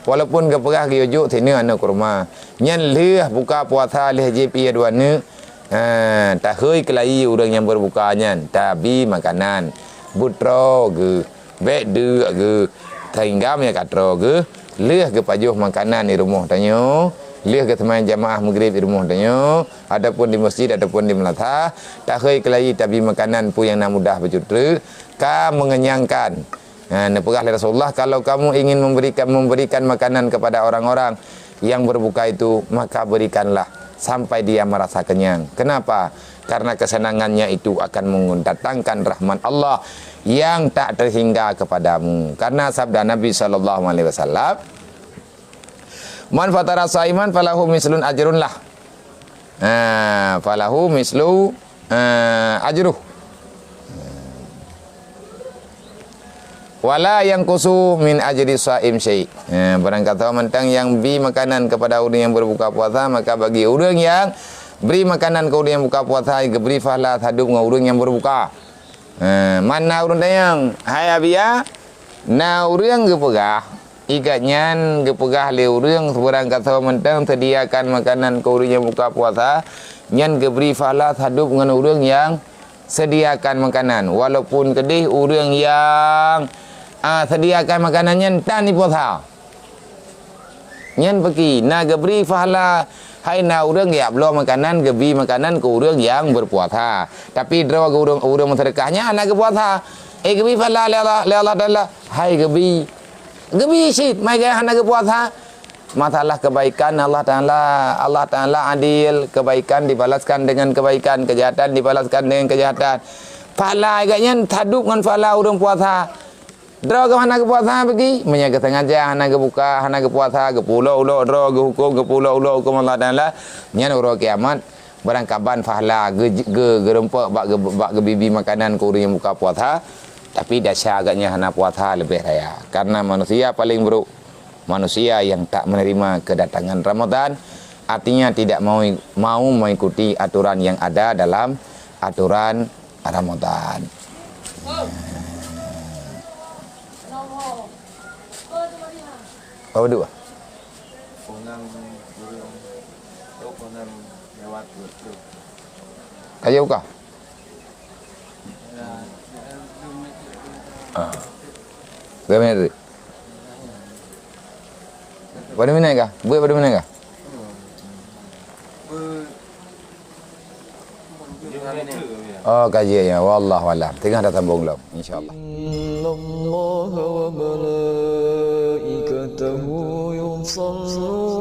Walaupun geupeugah geuyue jok sineuk aneuëk kurma. Nyan lheueh buka puasa lheueh jieb ié dua neuk. Ha, tahôi keulayi ureuëng nyang berbuka nyan. Tabi makanan. Beutroe geuh. Bék deuk geuh. Sehingga meunyoe ka troe geuh, lheueh geupajoh makanan di rumoh tanyoe, lheueh geuseumayang jamaah Maghrib di rumoh tanyoe, ataupun di masjid, ataupun di meulasah, tahôi keulayi tabi makanan peue nyang na mudah bacut treuk, ka mengenyangkan. Ha, neupeugah lé Rasulullah, "Kalau kamu ingin memberikan, memberikan makanan kepada orang-orang yang berbuka itu, maka berikanlah sampai dia merasa kenyang." Kenapa? Karena kesenangannya itu akan mendatangkan rahmat Allah yang tak terhingga kepadamu. Karena sabda Nabi sallallahu alaihi wasallam, "Man fatara saiman falahu mislun ajrun lah." Ha, falahu mislu, ha, ajruh. Wala yanqusu min ajri shaim syai'. Eh, barang kata mantong nyang bi makanan kepada ureuëng nyang berbuka puasa, maka bagi ureuëng nyang bri makanan keu ureuëng nyang buka puasa, geubri pahala sadub ngon ureuëng nyang berbuka. Eh, mana ureuëng tanyong, "Hai Abiya, na ureuëng geupeugah, I gobnyan geupeugah lé ureuëng, sebarang kasoe mantong sediakan makanan keu ureuëng nyang buka puasa, nyan geubri pahala sadub ngon ureuëng nyang sediakan makanan, walaupun keudeh ureuëng nyang, a, sediakan makanan nyan tan jipuasa. Nyan peuki na geubri pahala, hai na ureuëng geujak bloe makanan, geubri makanan keu ureuëng nyang beupuasa. Tapi droe ureuëng, ureuëng meuseudeukah nyan hana geupuasa. Eh, geubri pahala lé Allah, lé Allah Taala, hai geubri. Geubri cit, mai gaya hana geupuasa. Masalah kebaikan Allah Taala, Allah Taala adil, kebaikan dibalaskan dengan kebaikan, kejahatan dibalaskan dengan kejahatan. Pahala gobnyan sadub ngon pahala ureuëng puasa. Droe geuh hana geupuasa peuki, meunyoe geusengaja hana geubuka, hana geupuasa, geupulok-ulok droe geuhuköm, geupulok-ulok huköm Allah Taala, nyan uroe kiamat barangkaban pahala geu-, geu-, geurumpok bak geu-, bak geubibi makanan keu ureuëng nyang buka puasa, tapi desya gobnyan hana puasa leubeh raya. Karena manusia paling buruk manusia yang tak menerima kedatangan Ramadan, artinya tidak mau, mau mengikuti aturan yang ada dalam aturan Ramadan. Apa dua? Kaya buka? Ah. Dua minit. Pada minit kah? Buat pada minit kah? Oh, kaji ya. Wallahu alam. Tengah dah sambung lom, insyaallah. Innallaha wa malaikatahu yusalluna